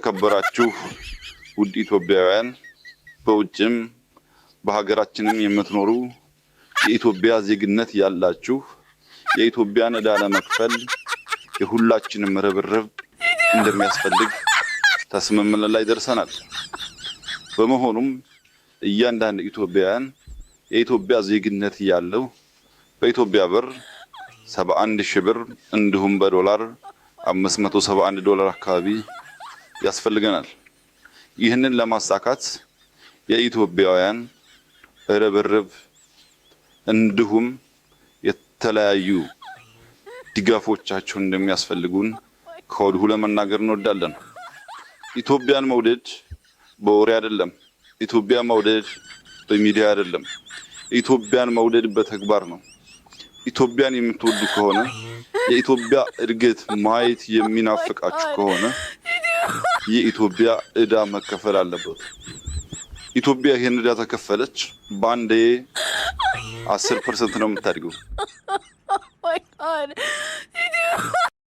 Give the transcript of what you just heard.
የተከበራችሁ ውድ ኢትዮጵያውያን፣ በውጭም በሀገራችንም የምትኖሩ የኢትዮጵያ ዜግነት ያላችሁ፣ የኢትዮጵያን ዕዳ ለመክፈል የሁላችንም ርብርብ እንደሚያስፈልግ ከስምምነት ላይ ደርሰናል። በመሆኑም እያንዳንድ ኢትዮጵያውያን የኢትዮጵያ ዜግነት ያለው በኢትዮጵያ ብር 71 ሺህ ብር እንዲሁም በዶላር 571 ዶላር አካባቢ ያስፈልገናል። ይህንን ለማሳካት የኢትዮጵያውያን ርብርብ እንዲሁም የተለያዩ ድጋፎቻቸውን እንደሚያስፈልጉን ከወዲሁ ለመናገር እንወዳለን። ኢትዮጵያን መውደድ በወሬ አይደለም። ኢትዮጵያ መውደድ በሚዲያ አይደለም። ኢትዮጵያን መውደድ በተግባር ነው። ኢትዮጵያን የምትወዱ ከሆነ፣ የኢትዮጵያ እድገት ማየት የሚናፍቃችሁ ከሆነ፣ የኢትዮጵያ ዕዳ መከፈል አለበት። ኢትዮጵያ ይህን ዕዳ ተከፈለች፣ በአንዴ 10% ነው የምታድገው። Oh my God.